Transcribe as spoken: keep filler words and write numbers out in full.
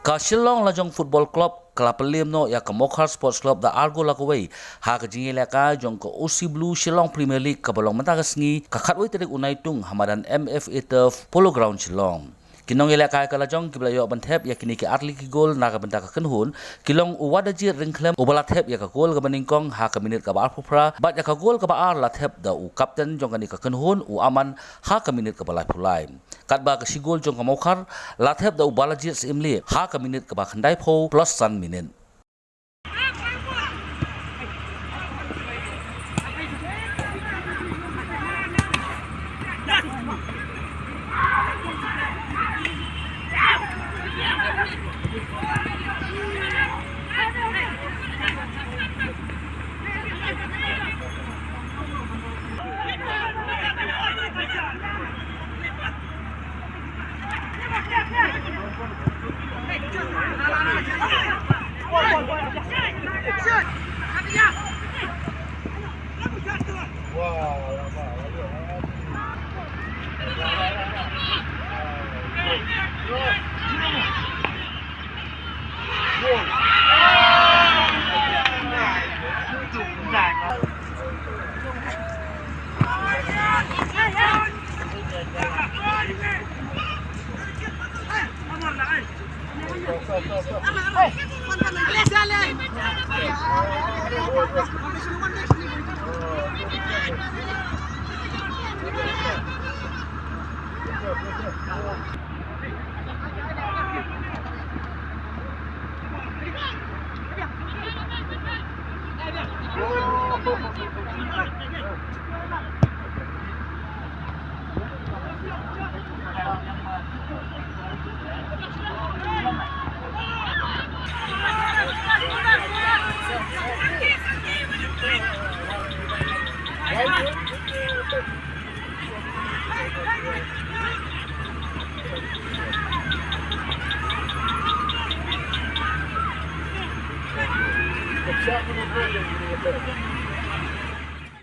Ka Shillong Lajong Football Club ka la pynliem noh ïa ka Mawkhar Sports Club da ar gol la kawei ha ka jingïalehkai jong ka O C Blue Shillong Premier League kaba long mynta ka sngi ka khatwei tarik u Naitung ha madan M F A Turf, Polo Ground, Shillong. Ki nongïalehkai ka lajong kiba la ïoh ban thep ïa kine ki artylli ki gol na ka bynta ka kynhun ki long u Wadajir Ryngkhlem uba la thep ïa ka gol kaba nyngkong ha ka minit kaba arphew phra bad ïa ka gol kaba ar la thep da u kapten jong kane ka kynhun u Aman ha ka minit kaba laiphew lai. Katba ka shi gol jong ka Mawkhar la thep da u Balajied Syiemlieh ha ka minit kaba khyndaiphew plus san minit.